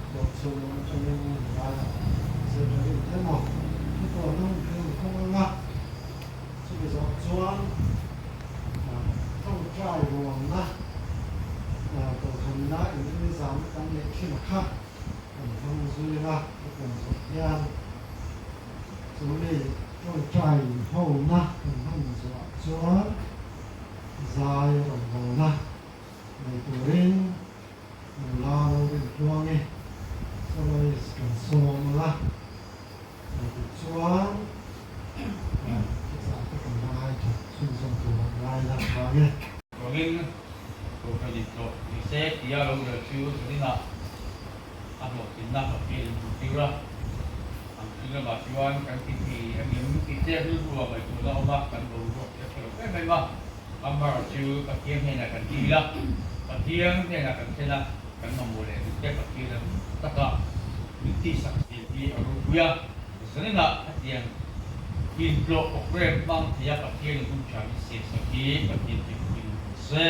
Tualchhung lam atangin helaiah zirtir in emaw thupuan a hun kan han hmang ang a, chumi zawh chuan tawngtai ruangna kohhranna inrinni zana kan neih thin a kha kan hmang zui ang a, thupuan zawh hian chumi tawngtai hona kan hman zawhah chuan zai rawngbawlna nei turin Nula lo rin tluang e, soloist kan sawm ang a, tichuan thuchah te kan la ngai tha chhunzawm tur ang ngai la vang e. Ruangin Kohhran intlawh ni se tia lo rel chu zaninah a hlawhtlinna Pathian in hmuh tir a, an thil lamah chuan kan ti thei engem tih te rilru ah ngaihtuahna awm a, kan boruak te a tha lo em em a. Amar chu Pathian hnenah kan dil a, Pathian hnenah kan thlen a, kan mamawh leh duhte Pathian a taka min tihsak zir hi a ropui a. Zaninah hetiang intlawh program hmang theia Pathian in hun tha min siamsak hi Pathian chu in hmu se.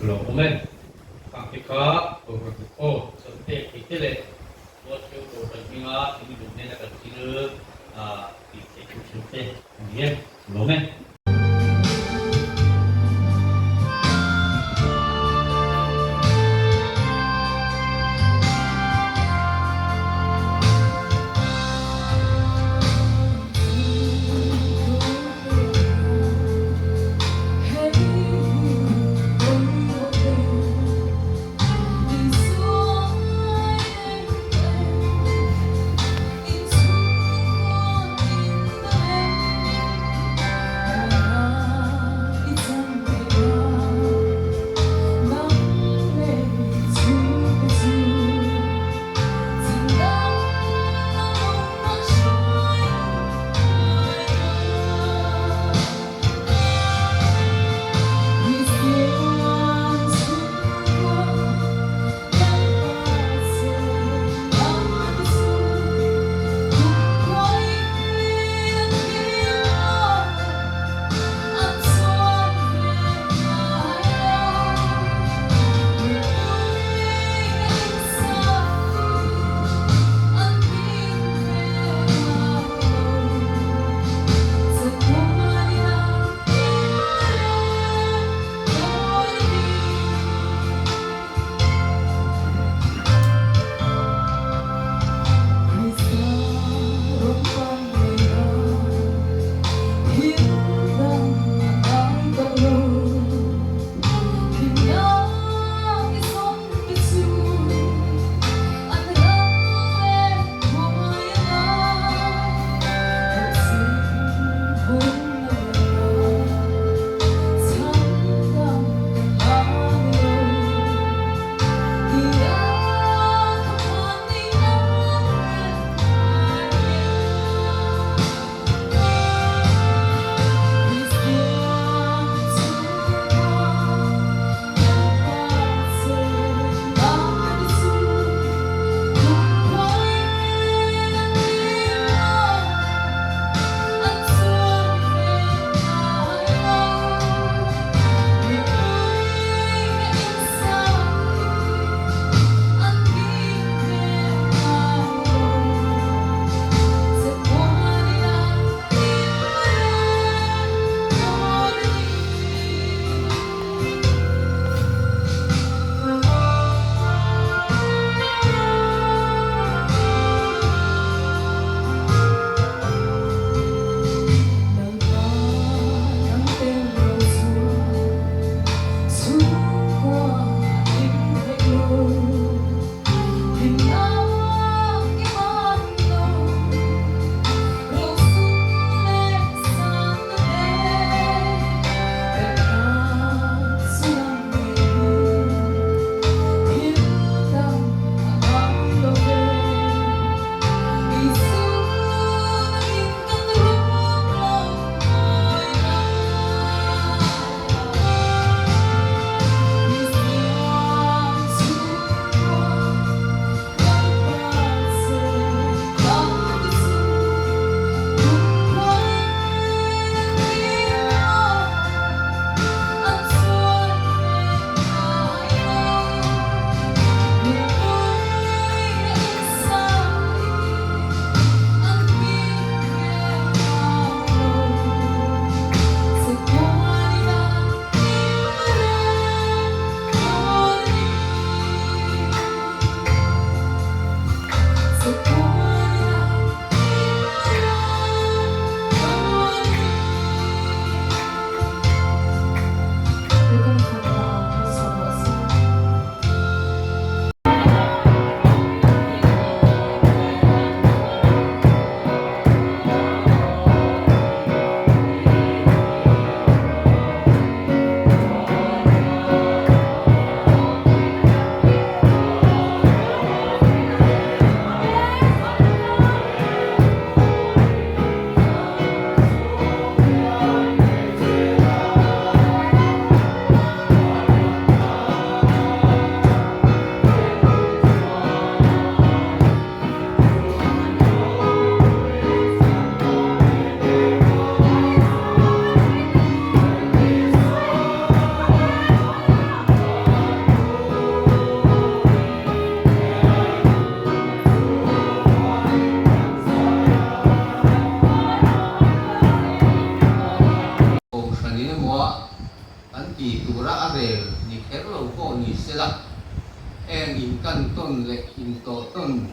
Lo awm e. Khang te kha Kohhran kut aw chawlh pek thei te leh Tualchhung Kohhran hminga thil duh nena kan thil tih theih tur chhun te a ni e. Lo awm e. sela, heng inkan tawn leh intawh tawn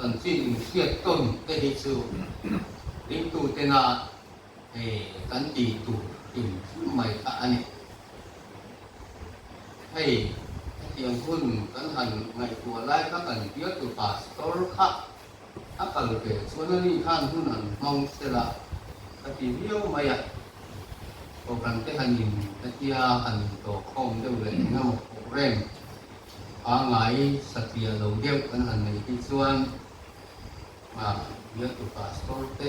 chanchin inhriat tawn te hi chu ringtutena kan tih tur hrim hrim mai kha a ni. Hei, hetiang hun kan han ngaihtuah lai kha kan bialtu pastor kha a kal ve chuan a ni khan hun an hmang sela ka ti viau mai a. Kohhran te han in hetia han intawh khawm deuh leh eng emaw pawh reng pangngai satliah lo deuh kan han neih hi chuan bialtu pastor te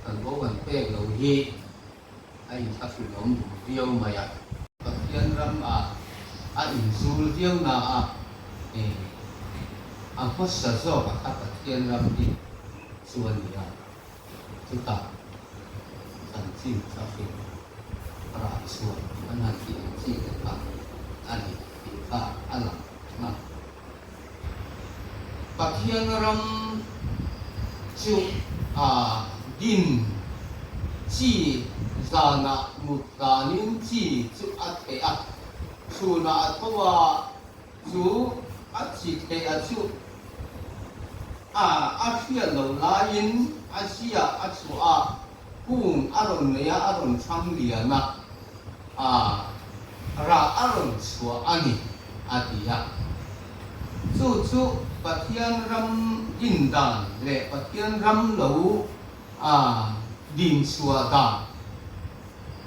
kan bo kan pek lo hi a inthlahrun awm duh viau mai a. Pathian ram ah a inzul viau na a, a hmasa zawk a kha Pathian ram hi chu a ni a, chutah chanchin thlahrun rah chhuah an han tih ang chi te kha a ni tih kha a lang a. Pathian ram chu a din chi zanah mut danin chi chu a theh a, chhunah a tho a, chu a chi theh a chu a a hriat loh laiin a ziah a chhuah a, kung a rawn nei a, a rawn chhang lian a, a rah a rawn chhuah a ni, a ti a. Chu chu Pathian ram din dan leh Pathian ram lo a din chhuah dan,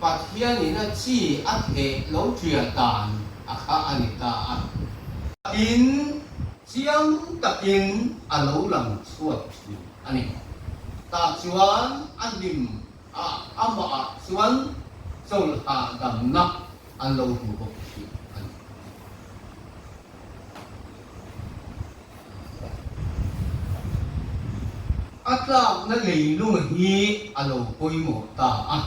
Pathianin a chi a theh lo ṭiah dan a kha a ni ta a. Tin, chiang takin a lo lang chhuak ṭhin a ni. Tah chuan a hlim a, amahah chuan chawlhah damna an lo hmu bawk ṭhin a ni. A tlakna leilung hi a lo pawimawh ta a.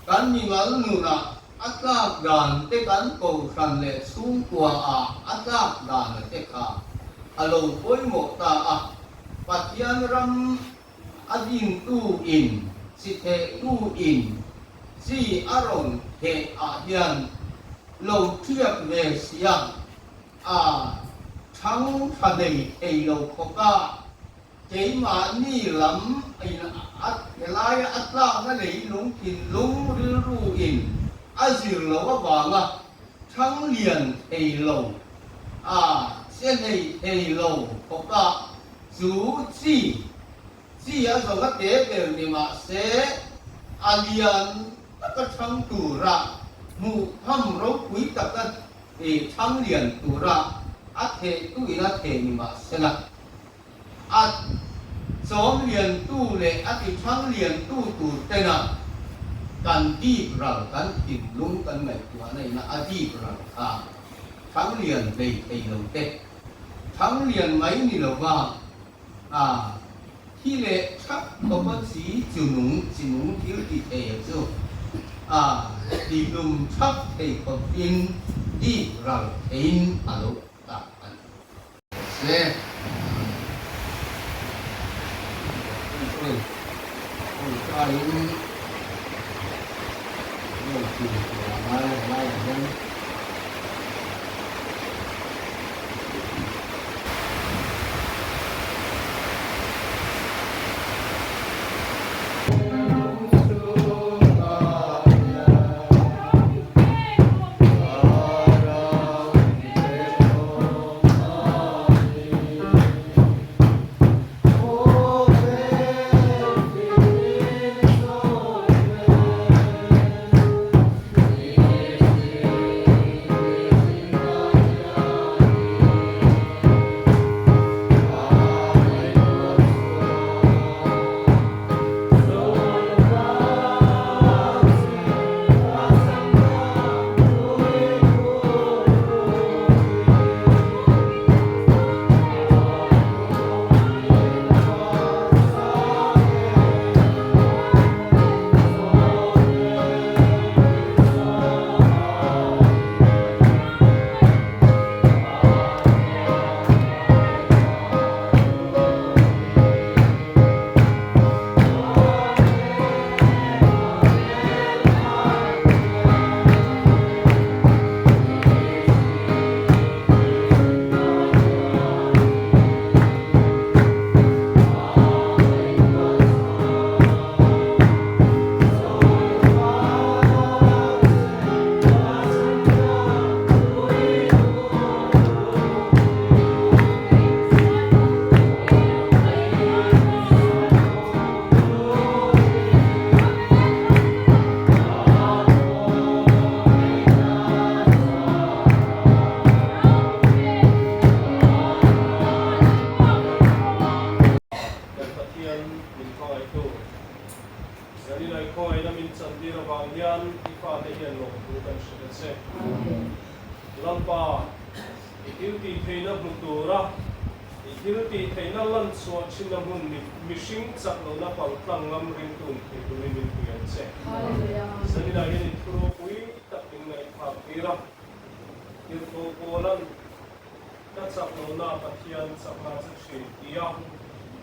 Kan mimal nunah a tlak dan te kan kohhran leh chhungkua ah a tlak dan a te kha a lo pawimawh ta a. Pathian ram a dintu in, chi thehtu in chi a rawn theh ah hian lo thiak ve sia a thang tha nei thei lo khawp a, keimahni lam in a helaia a tlakna leilung thinlung rilru in a zir lo avanga thang lian thei lo a che hlei thei lo khawp a, chu chi chi a zawng a te ber ni mah se a lian taka thang tura hmuh tham ropui taka I thang lian tura a theh tu in a theh ni mah sela, a chawm lian tu leh a ti thang lian tu tur tena kan dip ral kan thinlung kan ngaihtuahna ina a dip ral kha thang lian hlei thei lo te, thang lian mai ni lova a thi leh thap khawpa chi chu nung chi nung thil ti thei a chu a ti hlum thap thei khawp in dip ral theiin a lo tak a ni. Se tawngtaiin lo tin tur a ngai a laiah hian. hmangaihtu, Zaninai khawngaihna min chantir avang hian i fate hian lawmthu kan hrilh a che. Lalpa, i thil tih theihna hmu tura i thil tih theihna lan chhuah thinna hmun mihring chak lohna pal tlang ngam ringtu ni thei turin min pui ang che. Zaninah hian i thu ropui tak min ngaihthlak tir a, Tirhkoh Paula'n Ka chak lohna Pathian chakna chu thin ti a,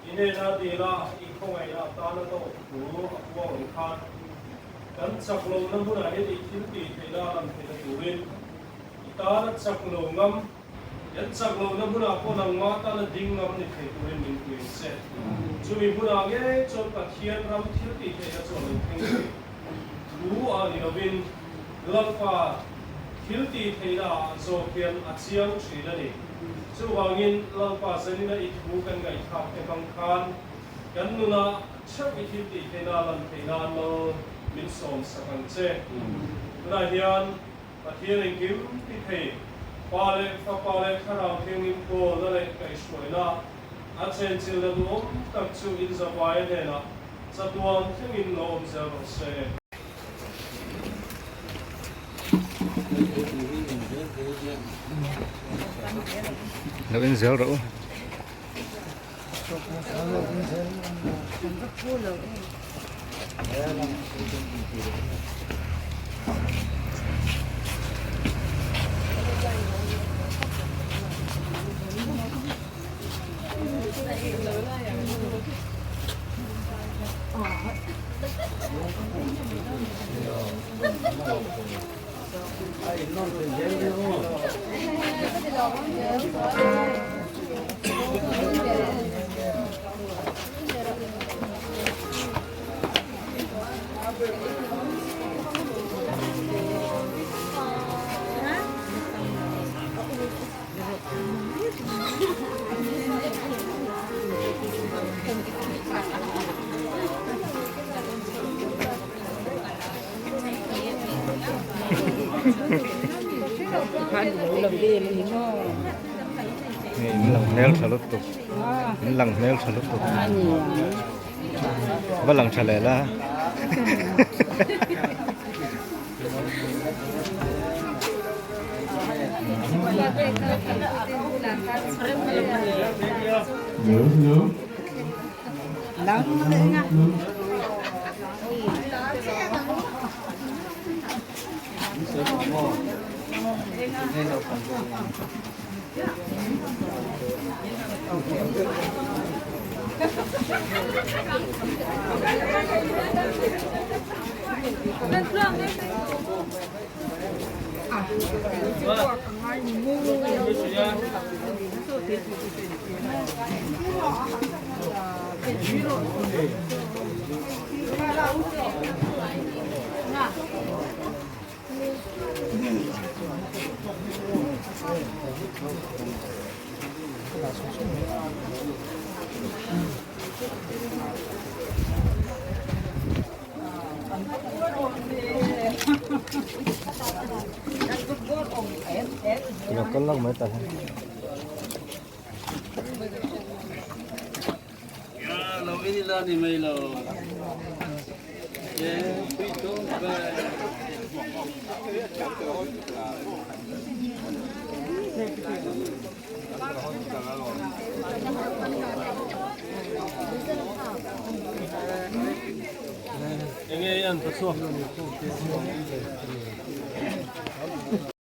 i hnena dila i khawngaihna atana tawk thu a puang ang khan kan chak lohna hmunah hian i thil tih theihna a lan theihna turin i tana chak lo ngam, kan chak lohna hmunah pawh nangmah tana ding ngam ni thei turin min pui ang che. Chumi hmunah ngei chuan Pathian ram thil tih theihna chu a lo thleng thei thu a ni lovin Lalpa thil tih theihna ah zawk hian a chiang thin a ni. Chuvangin Lalpa zanina i thu kan ngaihthlak te hmang khan kan nuna theuh i thil tih theihna lan theih nan mal min sawm sak ang che. Tunah hian Pathian engkim ti thei Pa leh Fapa leh Thlarau Thianghlim pawlna leh kaihhruaina a chenchilhna duhawm tak chu inzavaia hnenah chatuan thlengin lo awm zel rawh se. Lo en zel rawh u. In lang hmel tha lutuk in lang hmel tha lutuk va lang tha leh la. Lo kal lawk mai ta hian.